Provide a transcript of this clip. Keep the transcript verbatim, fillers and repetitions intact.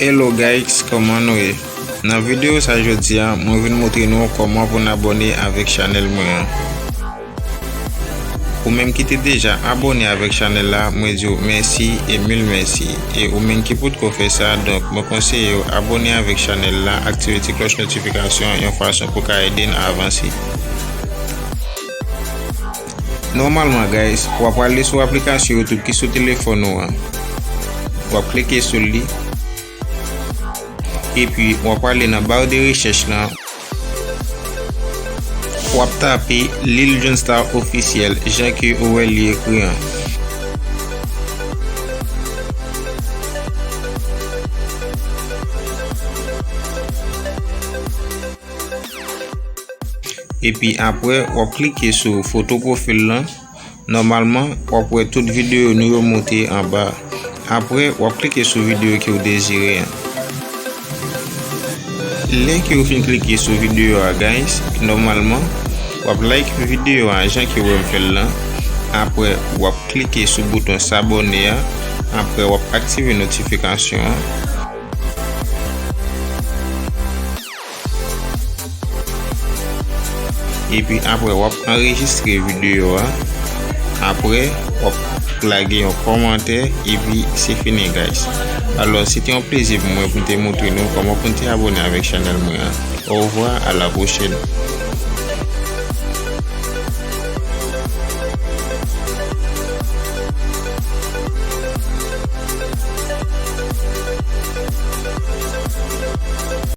Hello guys, kòman nou ye? Nan videyo sa jodi a, mwen vin montre nou kòman pou n abòne avèk chanèl mwen an. Ou menm ki te deja abòne avèk chanèl la, mwen di w mèsi e mil mèsi. E ou menm ki potko fè sa, donk mwen konseye w abòne avèk chanèl la, aktive ti klòch notifikasyon an yon fason pou ka ede n avanse. Nòmalman, guys, w ap prale sou aplikasyon YouTube ki sou telefòn ou an. W ap klike sou li. Epi, w ap prale nan ba de rechèch lan. W ap tape Lil John Star Officiel, jan ke ou wè li ekri an. Epi apre, w ap klike sou foto pwofil lan. Nòmalman, w ap wè tout videyo nou yo moute anba a. Apre, w ap klike sou videyo ke w dezire an. Lè ke w fin klike sou videyo a, guys, nòmalman, w ap like videyo a jan ke w wè m fè l lan. Apre, w ap klike sou bouton sabòne a. Apre, w ap aktive notifikasyon an. Epi apre, w ap anrejistre videyo a. Apre, w ap lage yon kòmantè. Epi, se fini, guys. Alò, se te yon plezi pou mwen pou m te montre nou kòman pou n te abòne avèk chanèl mwen an. Au revoir, à la prochaine.